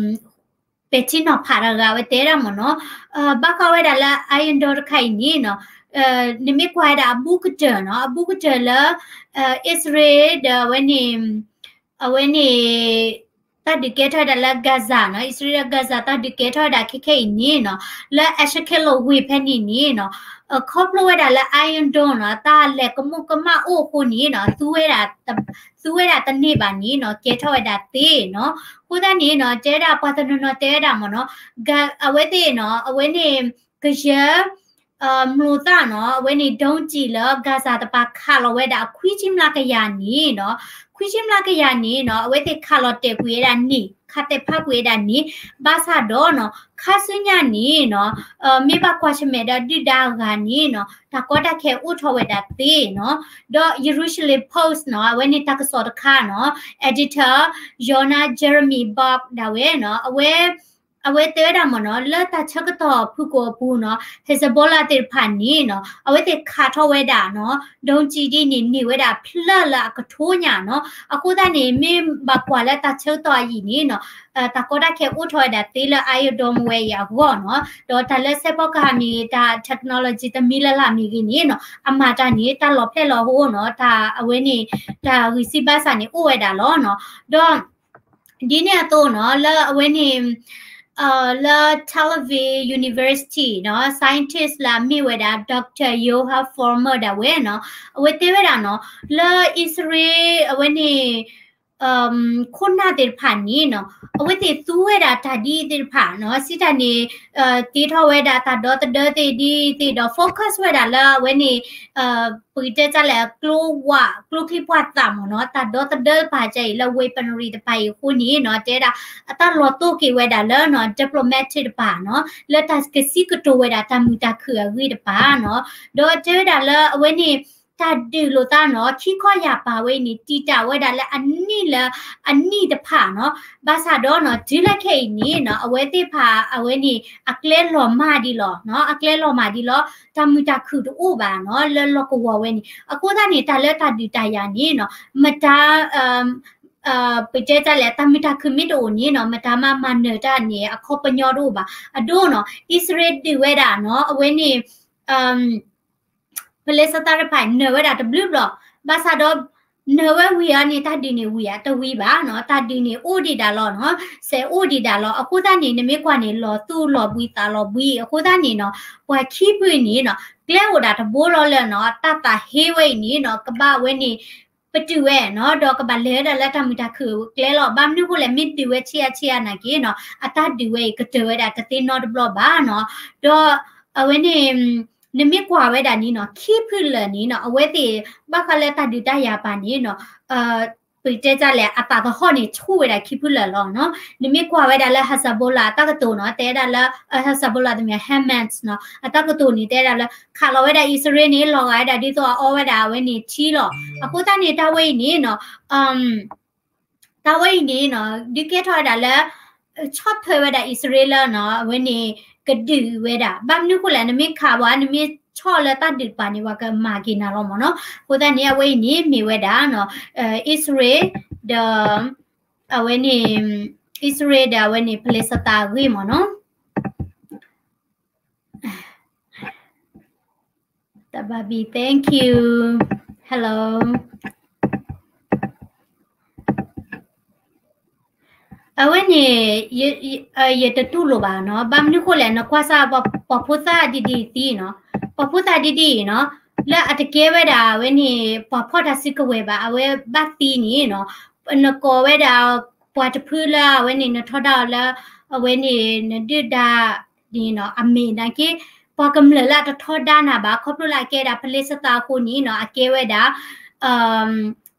ပဲာ်ထံနီၤဖးတဂၤ အဝဲတဲဒၣ်မ့ၢ်နီၤ ဘၣ်ဃးဝဲဒၣ်လၢ Iron Dome တခါအံၤန့ၣ်နီၤ နမ့ၢ်ကွၢ်ဝဲဒၣ်အဘူးကတၢၢ်နီၤ အဘူးကတၢၢ်လၢ အံၣ်စရ့လးဒီးအဝဲန့ၣ် အဝဲန့ၣ် တၢ်ဒုးကဲထီၣ်ဝဲဒၣ်လၢ Gaza နီၤ အံၣ်စရ့လးဒီး Gaza တၢ်ဒုးကဲထီၣ်ဝဲဒၣ်ခဲခဲအံၤန့ၣ်နီၤ လၢ Ashkelon ဝ့ၢ်ဖဲန့ၣ်န့ၣ်နီၤ ခီဖျိဝဲဒၣ်လၢ Iron Dome နီၤ တၢ်လဲၤကမူးကမၣ်အိၣ်အဃိန့ၣ်နီၤ သူဝဲဒၣ်တန့ၢ်ဘၣ်န့ၣ်နီၤ ကဲထီၣ်ဝဲဒၣ်သ့နီၤ အဃိသတးန့ၣ်နီၤ တဲဝဲဒၣ်ပှၤတနီၤနီၤတဲဝဲဒၣ်မ့ၢ်နီၤ အဝဲသ့ၣ်နီၤ အဝဲန့ၣ် ကယဲၢ် မျိာ်သၣ်နီၤ အဝဲန့ၣ် ဒုံးကျည် လၢ Gaza တပၤခးလီၤဝဲဒၣ်အခွံဆံမျးကယၤန့ၣ်နီၤ ခွံဆံမျးကယၤန့ၣ်နီၤ အဝဲသ့ၣ်ခးလီၤတဲာ်ကွံာ်ဝဲဒၣ်န့ၣ် ခးတဲာ်ဖးကွံာ်ဝဲဒၣ်န့ၣ် ဘၣ်ဆၣ်ဒီးနီၤ ခါဆူညါန့ၣ်နီၤ မ့ၢ်ဘၣ်ကွၢ်ဆၢၣ်မဲာ်ဒီးဒုၣ်ဒါအဂၤန့ၣ်နီၤ တၢ်ကီတၢ်ခဲအိၣ်ထီၣ်ဝဲဒၣ်သ့နီၤ ဒီး Jerusalem Post နီၤ အဝဲန့ၣ်တၢ်ကစီၣ်တခါနီၤ editor Yonah Jeremy Bob ဒၣ်ဝဲနီၤ အဝဲ အဝဲတဲဝဲဒၣ်မ့ၢ်နီၤ လၢတၢ်ဆၢကတီၢ်ဖုၣ်ကိာ်အပူၤနီၤ Hezbollah သ့ၣ်တဖၣ်န့ၣ်နီၤ အဝဲသ့ၣ်ခးထီၣ်ဝဲဒၣ်နီၤ ဒုံးကျည် ဒ်န့ၣ်န့ၢ်ဝဲဒၣ်ဖျၢၣ်လၢအကထိညါနီၤ အဃိသတးန့ၣ် မ့ၢ်ဘၣ်ကွၢ်လၢတၢ်ဆၢကတီၢ်အံၤန့ၣ်နီၤ တၢ်ကီတၢ်ခဲအိၣ်ထီၣ်ဝဲဒၣ်သ့လၢ Iron Dome ဝဲအံၤအဂီၢ်နီၤ ဒီးတၢ်လၢစဲးဖီကဟၣ်မ့ၢ်ဂ့ၤ တၢ် technology တမံၤလၢ်လၢ်မ့ၢ်ဂ့ၤန့ၣ်နီၤ အမၤတၢ်န့ၣ် တၢ်လီၤဖျဲၣ်လီၤဟိနီၤ တၢ်အဝဲန့ၣ် တၢ်ဂံၢ်စၢ်ဘါစၢ်န့ၣ်အိၣ်ဝဲဒၣ်လီၤနီၤ ဒီး ဒ်န့ၣ်အသိးနီၤ လၢအဝဲန့ၣ် လၢ Tel Aviv University နီၤ scientist လၢအမ့ၢ်ဝဲဒၣ် Doctor Yoav Froman ဒၣ်ဝဲနီၤ အဝဲတဲဝဲဒၣ်နီၤ လၢအံၣ်စရ့လး အဝဲန့ၣ် ခိၣ်နၢ်သ့ၣ်တဖၣ်န့ၣ်နီၤ အဝဲသ့ၣ်သူဝဲဒၣ်တၢ်ဒ်သ့ၣ်တဖၣ်နီၤ စံးတၢ်န့ၣ် တ့ထီၣ်ဝဲဒၣ်တၢ်ဒီသဒၢသ့ၣ်ဒ်သ့ၣ်ဒီး focus ဝဲဒၣ်လၢအဝဲန့ၣ် ပကတဲတၢ်လဲၣ် ကျိဝး ကျိချံမျိာ်သၣ်မ့ၢ်နီၤ တၢ်ဒီသဒၢတပၤကဲအံၤလၢ weaponry တပၤအံၤအဃိန့ၣ်နီၤ တဲဒၣ် အတၢ်လီၤတိၢ်က့ၤဝဲဒၣ်လၢနီၤ diplomatic တပၤနီၤ လၢတၢ်ကစံးကတိၤဝဲဒၣ်တၢ်မုာ်တၢ်ခုၣ်အဂ့ၢ်တပၤနီၤ ဒီးတဲဝဲဒၣ်လၢအဝဲန့ၣ် တၢ်ဒုးလိာ်သးနီၤ ခံခီယၢ်ပၤဝဲအံၤန့ၣ် တံာ်တာ်ဝဲဒၣ်လၢအနံၣ်လၢအနံၣ်တဖၣ်နီၤ. ဘၣ်ဆၣ်ဒီးနီၤ တုၤလၢခဲအံၤန့ၣ်နီၤ အဝဲသ့ၣ်တဖၣ်အဝဲန့ၣ် အကျဲလီၤမၢ်ဒံးလီၤနီၤ အကျဲလီၤမၢ်ဒံးလီၤ တၢ်မုာ်တၢ်ခုၣ်တအိၣ်ဘၣ်နီၤ လၢလီၢ်ကဝီၤဝဲန့ၣ်. အဃိသတးန့ၣ် တၢ်လၢတၢ်ဒုးတၢ်ယၤန့ၣ်နီၤ မတၤ ပတဲတၢ်လဲၣ် တၢ်မုာ်တၢ်ခုၣ်မ့ၢ်တအိၣ်န့ၣ်နီၤ မတၤမၤမၤနၢၤတၢ်န့ၣ် အခီပညီတအိၣ်ဘၣ်. အဒိနီၤ အံၣ်စရ့လးဒုးဝဲဒၣ်နီၤ အဝဲန့ၣ် ဖလ့ၡသးတဖၣ်နၢၤဝဲဒၣ်တဘျုးဘျီ, ဘၣ်ဆၣ်ဒီး နၢၤဝဲဝံၤအီၤန့ၣ် တၢ်ဒုးန့ၣ်ဝံၤဧါ, တဝံၤဘၣ်နီၤ, တၢ်ဒုးန့ၣ်အိၣ်ဒံးဒၣ်လီၤနီၤ, စဲးအိၣ်ဒံးဒၣ်လီၤ. အဃိသတးန့ၣ် နမ့ၢ်ကွၢ်န့ၣ် လီၤသူၣ်လီၤဘှံးသးလီၤဘှံး, အဃိသတးန့ၣ်နီၤ ပှၤခံဖုန့ၣ်နီၤ ကျဲအိၣ်ဒၣ်တဘိလီၤလၢနီၤ တၢ်သးဟ့ဝဲအံၤန့ၣ်နီၤ ကဘၣ်ဝဲန့ၣ် ပတုာ်ဝဲနီၤ, ဒီးကဘၣ်လဲၤဝဲဒၣ်လၢတၢ်မုာ်တၢ်ခုၣ်ကျဲလီၤ. ဘၣ်မနုၤအဃိလဲၣ်, မ့ၢ်ဒုးဝဲဆံးအါဆံးအါနာ်က့နီၤ အတၢ်ဒုးဝဲအံၤကတၢၢ်ဝဲဒၣ်တသ့နီတဘျီဘၣ်နီၤ. ဒီးအဝဲန့ၣ် နမ့ၢ်ကွၢ်ဝဲဒၣ်န့ၣ်နီၤ ခံဖုလၢာ်န့ၣ်နီၤ အဝဲသ့ၣ် ဘၣ်ဃးလၢတၢ်ဒုးတၢ်ယၤပၤန့ၣ်နီၤ ပတဲတၢ်လဲၣ် အသးသဟီၣ်န့ၣ် ဆူၣ်ဝဲဒၣ်ခံဖုလၢာ်လီၤနီၤ. နမ့ၢ်ကွၢ်ဝဲဒၣ်လၢ Hezbollah အတၢ်ကတိၤနီၤ တဲဒၣ်လၢ Hezbollah တမ့ၢ် Hamas နီၤ အတၢ်ကတိၤန့ၣ် တဲဒၣ်လၢ ခးလီၤဝဲဒၣ်အံၣ်စရ့လးန့ၣ် လီၤဂာ်ဝဲဒၣ်ဒ်သိးအအီဝဲဒၣ်အဝဲန့ၣ်ထံလီၤ. အဃိသတးန့ၣ် တၢ်ဝဲအံၤန့ၣ်နီၤ တၢ်ဝဲအံၤန့ၣ်နီၤ ဒုးကဲထီၣ်ဝဲဒၣ်လၢ ဆီၣ်ထွဲဝဲဒၣ်အံၣ်စရ့လးနီၤ အဝဲန့ၣ် ကဒုးဝဲဒၣ်. ဘၣ်မနုၤအဃိလဲၣ်, နမ့ၢ်ခးပှၤ နမ့ၢ်ဆီၣ်လၢတၢ်ဒုးတပၤန့ၣ် ပှၤကမၤက့ၤနၤလီၤမ့ၢ်နီၤ. အဃိသတးန့ၣ် အဝဲအံၤန့ၣ် မ့ၢ်ဝဲဒၣ်နီၤ အံၣ်စရ့လး ဒီး အဝဲန့ၣ် အံၣ်စရ့လးဒီးအဝဲန့ၣ် ဖလ့ၡသးအဂ့ၢ်မ့ၢ်နီၤ. တၢ်ဘၣ်ဘံၣ် thank you hello အဝဲန့ၣ် ယတတူၢ်လိာ်ဘၣ်နီၤ. ဘၣ်မနုၤအဃိလဲၣ်, နကွၢ်စၢ်ပှၤဖိသၣ်ဒ်ဒ်အံၤသံနီၤ, ပှၤဖိသၣ်ဒ်ဒ်အံၤနီၤ လၢအတကဲဝဲဒၣ်အဝဲန့ၣ် ပှၤဖီၣ်တၢ်စုကဝဲၤဘၣ်, အဝဲဘၣ်သံန့ၣ်နီၤ နကိးဝဲဒၣ် ပှၤတဖုလၢအဝဲန့ၣ် နထီဒါအီၤလၢ အဝဲန့ၣ် နဒုၣ်ဒါန့ၣ်နီၤ အမ့ၢ်နာ်က့ ပှၤကမျၢၢ်လၢအတထီဒါနၤဘၣ်, ခီဖျိလၢအကဲဒၣ်ဖလ့ၡသးအဃိန့ၣ်နီၤ အကဲဝဲဒၣ်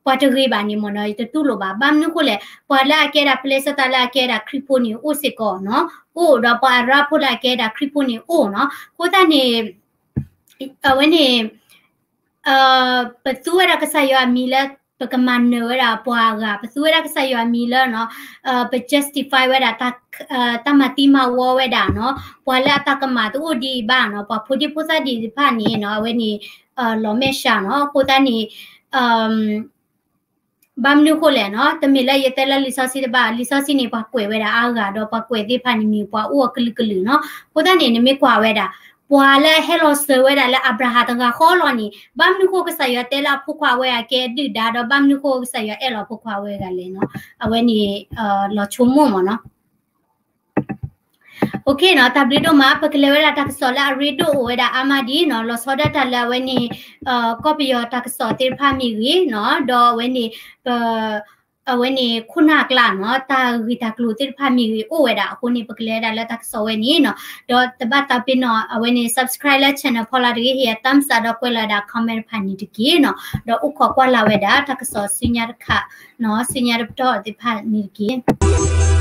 ပှၤတဂ့ၤဘၣ်န့ၣ်မ့ၢ်နီၤ ယတတူၢ်လိာ်ဘၣ်. ဘၣ်မနုၤအဃိလဲၣ်, ပှၤလၢအကဲဒၣ်ဖလ့ၡသးလၢအကဲဒၣ်ခရံာ်ဖိန့ၣ် အိၣ်စ့ၢ်ကီးနီၤ, အိၣ်ဒီးပှၤအရၣ်ဖိလၢအကဲဒၣ်ခရံာ်ဖိန့ၣ်အိၣ်နီၤ. အဃိသတးန့ၣ် အဝဲန့ၣ် ပသူဝဲဒၣ်ကစၢ်ယွၤအမံၤလၢ ပကမၤနၢၤဝဲဒၣ်ပှၤအဂၤ, ပသူဝဲဒၣ်ကစၢ်ယွၤအမံၤလၢနီၤ ပ justify ဝဲဒၣ် တၢ်မၤသံမၤဝီဝဲဒၣ်နီၤ, ပှၤလၢအတၢ်ကမၣ်တအိၣ်ဒံးဘၣ်နီၤ, ပှၤဖိဒံဖိသၣ်ဒံးတဖၣ်န့ၣ်နီၤ အဝဲန့ၣ် လီၤမဲာ်ဆှးနီၤ. အဃိသတးန့ၣ် ဘၣ်မနုၤအဃိလဲၣ်နီၤ, တမ့ၢ်လၢယတဲလၢလံာ်စီဆှံတဘၣ်, လံာ်စီဆှံန့ၣ် ပှၤကွဲးဝဲဒၣ်အါဂၤဒီး ပှၤကွဲးသ့ၣ်တဖၣ်န့ၣ်မ့ၢ်ပှၤအိၣ်အကလုာ်ကလုာ်နီၤ. အဃိသတးန့ၣ် နမ့ၢ်ကွၢ်ဝဲဒၣ် ပှၤလၢအဟဲလီၤစၢၤဝဲဒၣ်လၢအၤဘြၤဟၣ်တဂၤဃီလီၤန့ၣ် ဘၣ်မနုၤဃိကစၢ်ယွၤတဲလၢအဖိခွါဝဲအကဲအဒုၣ်ဒါ ဒီးဘၣ်မနုၤဃိကစၢ်ယွၤအဲၣ်လီၤအဖိခွါဝဲအဂၤလဲၣ်နီၤ. အဝဲန့ၣ် လီၤဆိကမိၣ်မ့ၢ်နီၤ. OK နီၤ, တၢ်ဘျုးဒိၣ်မး, ပကလဲၤဝဲဒၣ်တၢ်ကစီၣ်လၢအရ့ဒိၣ်အိၣ်ဝဲဒၣ်အါမးဒ်နီၤ, လီၤဆီဒၣ်တၢ်လၢအဝဲန့ၣ် ကီၢ်ပယီၤတၢ်ကစီၣ်သ့ၣ်တဖၣ်မ့ၢ်ဂ့ၤနီၤ, ဒီးအဝဲန့ၣ် ပ အဝဲန့ၣ် ခိၣ်နၢ်အကျါနီၤ, တၢ်ဂ့ၢ်တၢ်ကျိၤသ့ၣ်တဖၣ်မ့ၢ်ဂ့ၤအိၣ်ဝဲဒၣ်အဃိန့ၣ် ပကလဲၤဝဲဒၣ်လၢတၢ်ကစီၣ်ဝဲန့ၣ်နီၤ, ဒီးတဘၣ်သးပ့ၤနီၣ် အဝဲန့ၣ် subscribe လၢ channel ဖီလာ်တဂ့ၤ, ဟ့ၣ်ယၤ thumbs up ဒီးကွဲးလီၤဝဲဒၣ် comment တဖၣ်န့ၣ်တက့ၢ်နီၤ, ဒီးအိၣ်ခိးကွၢ်လၢ်ဝဲဒၣ်တၢ်ကစီၣ်ဆူညါတခါနီၤ, ဆူညါတပတီၢ်သ့ၣ်တဖၣ်န့ၣ်တက့ၢ်.